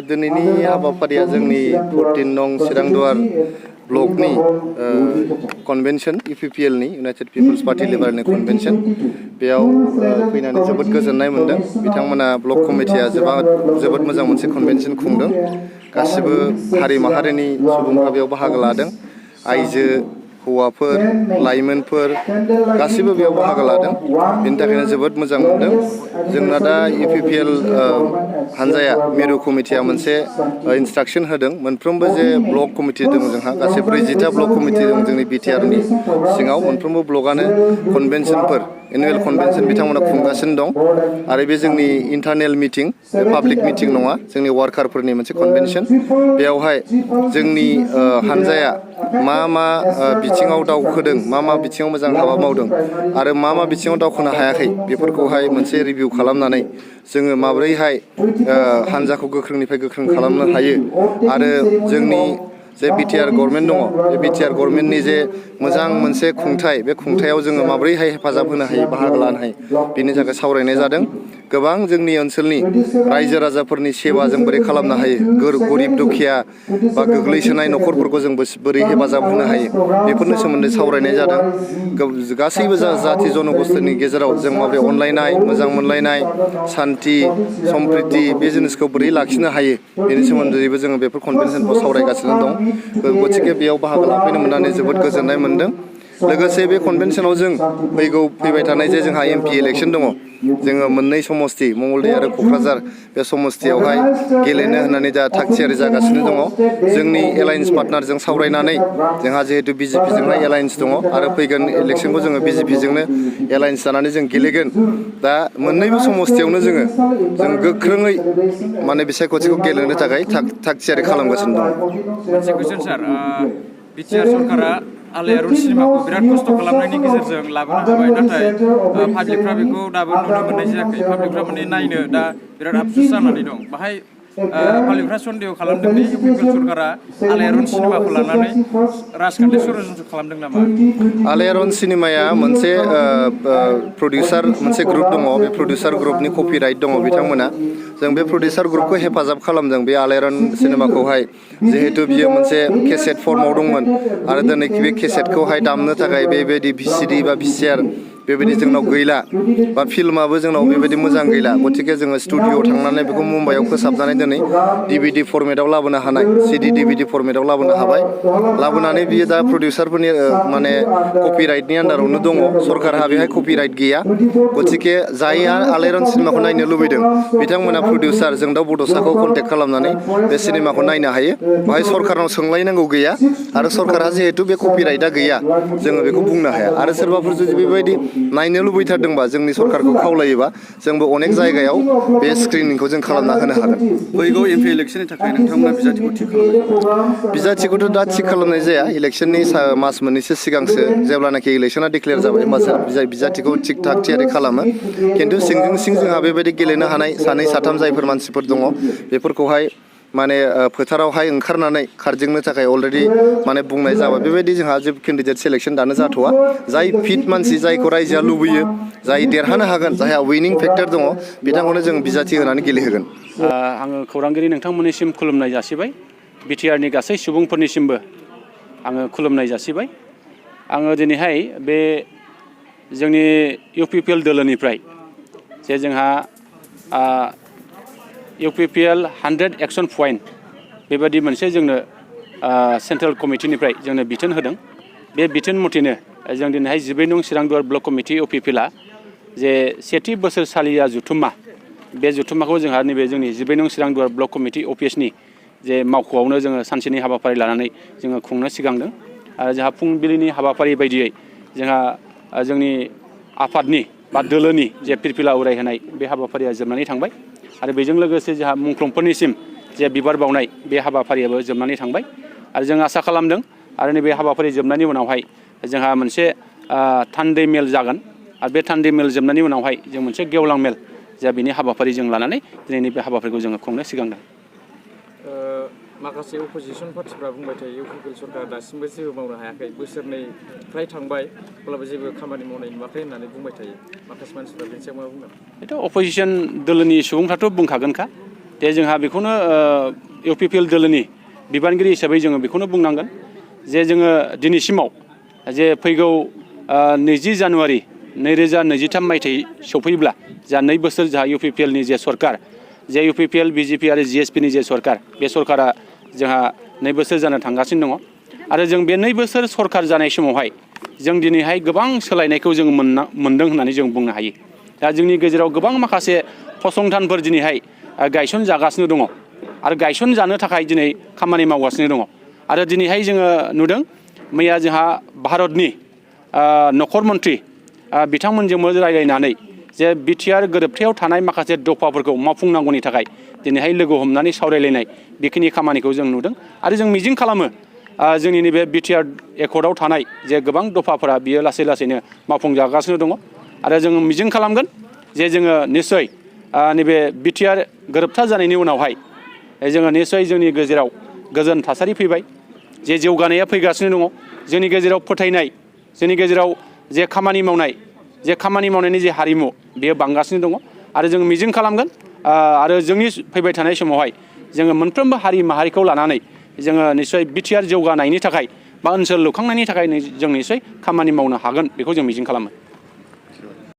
दिनैनि हाबाफारिया जोंनि 14 नं चिरांदुवार ब्लकनि कन्वेन्शन UPPL नि यूनाइटेड पीपल्स पार्टी लिबारनि कन्वेन्शन बेयाव फैनानै जोबोद गोजोननाय मोनदों बिथांमोना ब्लक कमिटिया जोबोद मोजां मोनसे कन्वेन्शन खुंदों गासिबो हारि माहारिनि सुबुंफोरा बेयाव बाहागो लादों आइजो हौवाफोर लाइमोनफोर गासिबो बेयाव बाहागो लादों बेनि थाखायनो जोबोद मोजां मोनदों जोंना दा UPPL हानजाया मिरु कमिटिया मोनसे इन्सट्राक्शन होदों मोनफ्रोमबो जे ब्लक कमिटि दं जोंहा गासै 40टा ब्लक कमिटि दं जोंनि BTR नि सिङाव मोनफ्रोमबो ब्लकआनो कन्वेन्शनफोर एनुवेल कन्वेन्शन बिथांमोना खुंगासिनो दं आरो बे जोंनि इन्टारनेल मिटिं बे पाब्लिक मिटिं नङा जोंनि वार्कारफोरनि मोनसे कन्वेन्शन बेयावहाय जोंनि हानजाया मा बिथिङाव दावखोदों मा बिथिङाव मोजां हाबा मावदों आरो मा बिथिङाव दावखोनो हायाखै बेफोरखौहाय मोनसे रिभिउ खालामनानै जोङो माब्रैहाय हानजाखौ गोख्रोंनिफ्राय गोख्रों खालामनो हायो आरो जोंनि जे BTR गभर्नमेन्ट दङ बे BTR गभर्नमेन्टनि जे मोजां मोनसे खुंथाय बे खुंथायाव जोङो माब्रैहाय हेफाजाब होनो हायो बाहागो लानो हायो बेनि थाखाय सावरायनाय जादों गोबां जोंनि ओनसोलनि रायजो राजाफोरनि सेवा जों बोरै खालामनो हायो गरिब दुखिया बा गोग्लैसोनाय न'खरफोरखौ जों बोरै हेफाजाब होनो हायो बेफोरनि सोमोन्दै सावरायनाय जादों गासैबो जाथि जनगोष्ठीनि गेजेराव जों माबोरै अनलायनाय मोजां मोनलायनाय शान्ति सम्प्रिति बे जिनिसखौ बोरै लाखिनो हायो बेनि सोमोन्दैबो जोङो बेफोर कन्वेन्शनखौ सावरायगासिनो दं गतिके बेयाव बाहागो लाफैनो मोननानै जोबोद गोजोननाय मोनदों लोगोसे बे कन्वेन्शनाव जों फैबाय थानाय जे जोंहा MP इलेक्शन दङ जोङो मोननै समस्ति मंगलदै आरो क'क्राझार बे समस्तियावहाय गेलेनो होननानै दा थागथियारि जागासिनो दङ जोंनि एलायन्स पार्टनारजों सावरायनानै जोंहा जिहेतु BJP जोंहाय एलायन्स दङ आरो फैगोन इलेक्शनखौ जोङो BJP जोंनो एलायन्स जानानै जों गेलेगोन दा मोननैबो समस्तियावनो जों गोख्रोङै माने बिसायख'थिखौ गेलेनो थाखाय थागथियारि खालामगासिनो दं मोनसे कुइसन सार BTR सरकारा आलायारन सिनेमाखौ बिराद खस्थ' खालामनायनि गेजेरजों लाबोनो हाबाय नाथाय पाब्लिकफ्रा बेखौ दाबो नुनो मोननाय जायाखै पाब्लिकफ्रा माने नायनो दा बिराद आफसुस जानानै दं बाहाय पाब्लिकफ्रा सन्देह खालामदों दि UPPL सरकारा आलायारन सिनेमाखौ लानानै राजखान्थि षड्यन्त्र खालामदों नामा आलायारन सिनेमाया मोनसे प्रडिउसार मोनसे ग्रुप दङ बे प्रडिउसार ग्रुपनि कपिराइट दङ बिथांमोना जों बे प्रडिउसार ग्रुपखौ हेफाजाब खालामदों बे आलायारन सिनेमाखौहाय जिहेतु बियो मोनसे केसेट फर्माव दंमोन आरो दिनै बे केसेटखौहाय दामनो थाखाय बेबायदि VCD बा VCR बेबायदि जोंनाव गैला बा फिल्माबो जोंनाव बेबायदि मोजां गैला गतिके जोङो स्टुडिअ'आव थांनानै बेखौ मुम्बाइआव फोसाबनानै दिनै DVD फर्मेटाव लाबोनो हानाय CD DVD फर्मेटाव लाबोनो हाबाय लाबोनानै बियो दा प्रडिउसारफोरनि माने कपिराइटनि आन्दारावनो दङ सरकारहा बेहाय कपिराइट गैया गतिके जायहा आलायारन सिनेमाखौ नायनो लुबैदों बिथांमोना प्रडिउसार जोंदाव बड'साखौ कन्टेक्ट खालामनानै बे सिनेमाखौ नायनो हायो बेहाय सरकारनाव सोंलायनांगौ गैया आरो सरकारहा जिहेतु बे कपिराइटआ गैया जोङो बेखौ बुंनो हाया आरो सोरबाफोर जुदि बेबायदि नायनो लुबैथारदोंबा जोंनि सरकारखौ खावलायोबा जोंबो अनेक जायगायाव बे स्क्रिनिंखौ जों खालामना होनो हागोन फैगौ MP इलेक्शननि थाखाय नोंथांमोना बिजाथिखौ थिग खालामबाय बिजाथिखौथ' दा थिग खालामनाय जाया इलेक्शननि मास मोननैसो सिगांसो जेब्लानाखि इलेक्शना डिक्लेयार जाबाय होमबासो बिजाथिखौ थिग थाग थियारि खालामो खिन्थु सिंजों सिं जोंहा बेबायदि गेलेनो हानाय सानै साथाम जायफोर मानसिफोर दङ बेफोरखौहाय माने फोथारावहाय ओंखारनानै खारदिंनो थाखाय अलरेडि माने बुंनाय जाबाय बेबायदि जोंहा जेबो केन्डिडेट सिलेक्शन दानो जाथ'वा जाय फिट मानसि जायखौ रायजोआ लुबैयो जाय देरहानो हागोन जायहा विनिं फेक्टर दङ बिथांखौनो जों बिजाथि होनानै गेलेहोगोन आङो खौरांगिरि नोंथांमोननिसिम खुलुमनाय जासिबाय BTRनि गासै सुबुंफोरनिसिमबो आङो खुलुमनाय जासिबाय आङो दिनैहाय बे जोंनि UPPL दोलोनिफ्राय जे जोंहा UPPL 100 एक्शन पॉइंट बेबायदि मोनसे जोंनो सेन्ट्रेल कमिटिनिफ्राय जोंनो बिथोन होदों बे बिथोन मथेनो जों दिनैहाय 12 नं चिरांदुवार ब्लक कमिटि UPPLआ जे सेथि बोसोरसालिया जुथुम्मा बे जुथुम्माखौ जोंहा नैबे जोंनि 12 नं चिरांदुवार ब्लक कमिटि अफिसनि जे मावख'आवनो जोङो सानसेनि हाबाफारि लानानै जोङो खुंनो सिगांदों आरो जोंहा फुंबिलिनि हाबाफारि बायदियै जोंहा जोंनि आफादनि बा दोलोनि जे फिरफिला उरायहोनाय बे हाबाफारिया जोबनानै थांबाय आरो बेजों लोगोसे जोंहा मुंख्लंफोरनिसिम जे बिबार बावनाय बे हाबाफारियाबो जोबनानै थांबाय आरो जों आसा खालामदों आरो नैबे हाबाफारि जोबनायनि उनावहाय जोंहा मोनसे थान्दै मेल जागोन आरो बे थान्दै मेल जोबनायनि उनावहाय जों मोनसे गेवलां मेल जा बिनि हाबाफारि जों लानानै दिनैनि बे हाबाफारिखौ जोङो खुंनो सिगांदों माखासे अपोजिसन पार्टिफ्रा बुंबाय थायो UPPL सरकारा दासिमबो जेबो मावनो हायाखै बोसोरनै फ्राय थांबाय अब्लाबो जेबो खामानि मावनाय नुवाखै होननानै बुंबाय थायो माखासे मानसिफ्रा बेनि सायाव मा बुंगोन बेथ' अपोजिसन दोलोनि सुबुंफ्राथ' बुंखागोनखा दे जोंहा बेखौनो UPPL दोलोनि बिबानगिरि हिसाबै जोङो बेखौनो बुंनांगोन जे जोङो दिनैसिमाव जे फैगौ 20 जानुवारि 2023 मायथाइ सफैब्ला जा 2 बोसोर जोंहा UPPL नि जे सरकार जे UPPL BJP आरो GSP नि जे सरकार बे सरकारा जोंहा 2 बोसोर जानो थांगासिनो दङ आरो जों बे 2 बोसोर सरकार जानाय समावहाय जों दिनैहाय गोबां सोलायनायखौ जों मोनदों होननानै जों बुंनो हायो। दा जोंनि गेजेराव गोबां माखासे फसंथानफोर दिनैहाय गायसन जागासिनो दङ आरो गायसन जानो थाखाय दिनै खामानि मावगासिनो दङ आरो दिनैहाय जोङो नुदों मैया जोंहा भारतनि नखर मन्त्रि बिथांमोनजोंबो रायलायनानै जे बिटिआर गोरोबथायाव थानाय माखासे दफाफोरखौ मावफुंनांगौनि थाखाय दिनैहाय लोगो हमनानै सावरायलायनाय बेखिनि खामानिखौ जों नुदों आरो जों मिजिं खालामो जोंनि नैबे बिटिआर एकर्डआव थानाय जे गोबां दफाफोरा बियो लासै लासैनो मावफुंजागासिनो दङ आरो जों मिजिं खालामगोन जे जोङो निस्सय नैबे बिटिआर गोरोबथा जानायनि उनावहाय जोङो निस्सय जोंनि गेजेराव गोजोन थासारि फैबाय जे जौगानाया फैगासिनो दङ जोंनि गेजेराव फोथायनाय जोंनि गेजेराव जे खामानि मावनायनि जे हारिमु बेयो बांगासिनो दङ आरो जों मिजिं खालामगोन आरो जोंनि फैबाय थानाय समावहाय जोङो मोनफ्रोमबो हारि माहारिखौ लानानै जोङो निस्सय बिटिआर जौगानायनि थाखाय बा ओनसोल लुखांनायनि थाखाय जों निस्सय खामानि मावनो हागोन बेखौ जों मिजिं खालामो।